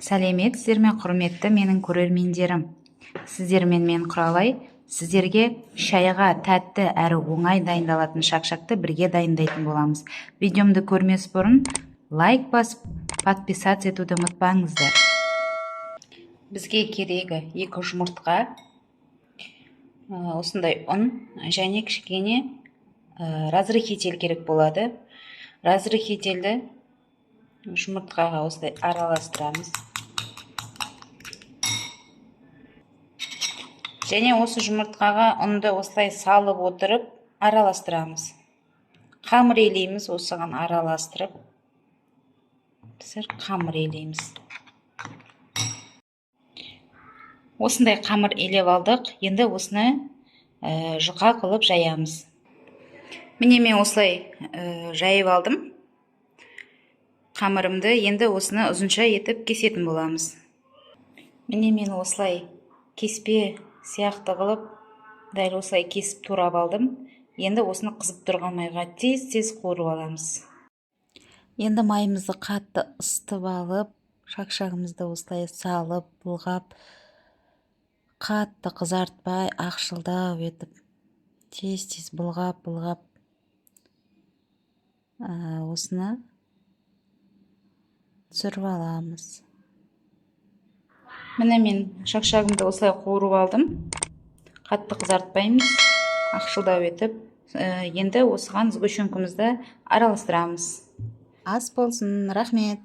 Сәлеметсіздер ме, құрметті менің көрермендерім! Сіздермен мен, Құралай. Сіздерге шайға тәтті әрі оңай дайындалатын шакшакты бірге дайындайтын боламыз. Видеомды көрмес бұрын лайк басып, подписаться етуді ұмытпаңыздар. Бізге керегі екі жұмыртқа, осындай ұн және кішкене разрыхитель керек болады. Разрыхительді жұмыртқаға осылай араластырамыз және осы жұмыртқаға ұнды осылай салып отырып араластырамыз. Қамыр елейміз. Осыған араластырып, біздер қамыр елейміз. Осындай қамыр елеп алдық. Енді осыны жұқа қылып жаямыз. Міне, мен осылай жайып алдым қамырымды. Енді осыны ұзынша етіп кесетін боламыз. Міне, мен осылай кеспе сияқты қылып, дәл осылай кесіп, турап алдым. Енді осыны қызып тұрған майға тез-тез қуырып аламыз. Енді майымызды қатты ысытып алып, шакшагымызды осылай салып, бұлғап, қатты қызартпай, ақшылдау етіп, тез-тез бұлғап бұлғап, осыны түсіріп аламыз. Міне, мен шакшагымды осылай қуырып алдым. Қатты қызартпаймыз, ақшылдау етіп. Енді осыған сгущенкамызды араластырамыз. Ас болсын, рахмет!